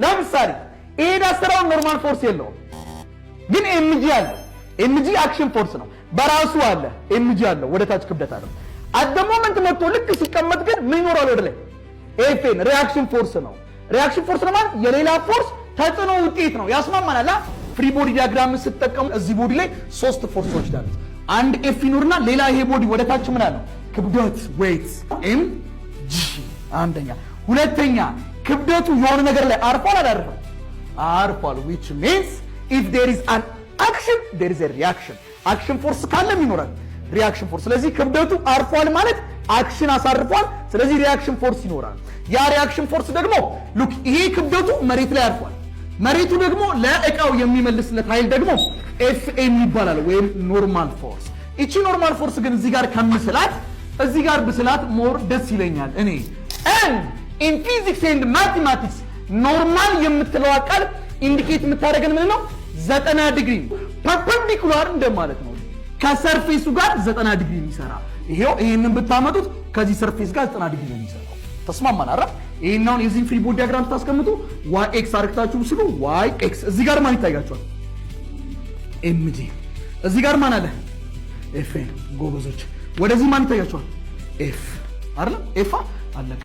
ለምሳሌ ይሄ duster አሁን normal force የለውም፣ ግን mg አለው። mg action force ነው በራሱ አለ። mg አለው፣ ወደ ታች ክብደት አለው። At the moment መጥቶ ልክ ሲቀመጥ ግን ምን ይኖራል? ወደ ላይ FN reaction force ነው። Reaction force ነው ማለት የሌላ force ተጽዕኖ ውጤት ነው። ያስማማናል። Free body diagram ስትጠቀሙ እዚህ body ላይ ሶስት force ኦች አሉት። አንድ F ይኖርና ሌላ ይሄ body ወደ ታች ምን አለው? ክብደት weight mg አንደኛ። ሁለተኛ ክብደቱ የሆነ ነገር ላይ አርፏል አላረፈም? አርፏል። Which means if there is an action, there is a reaction። Action force ካለም ይኖራል reaction force። ስለዚህ ክብደቱ አርፏል ማለት action አሳርፏል። ስለዚህ reaction force ይኖራል። ያ reaction force ደግሞ look፣ ይሄ ክብደቱ መሬት ላይ አርፏል። መሬቱ ደግሞ ለእቃው የሚመልስለት ኃይል ደግሞ FN ይባላል ወይም normal force። እቺ normal force ግን እዚህ ጋር ከምስላት እዚህ ጋር ብስላት more ደስ ይለኛል እኔ። And in physics and mathematics normal የምትለዋ ቃል indicate የምታደርገን ምን ነው? 90 ዲግሪ perpendicular እንደማለት ነው። ከ surface ኡ ጋር 90 ዲግሪ የሚሰራ። ይሄው ይሄንን ብታመጡት ከዚህ surface ጋር 90 ዲግሪ ነው የሚሰራው። ተስማማን አይደል? ይሄን አሁን የዚህን free body diagram ስታስቀምጡ Y X አርክታችሁ ስሉ Y X እዚህ ጋር ማን ይታያችኋል? mg። እዚህ ጋር ማን አለ? FN። ጎበዞች። ወደዚህ ማን ይታያችኋል? F አይደል? F አለቀ።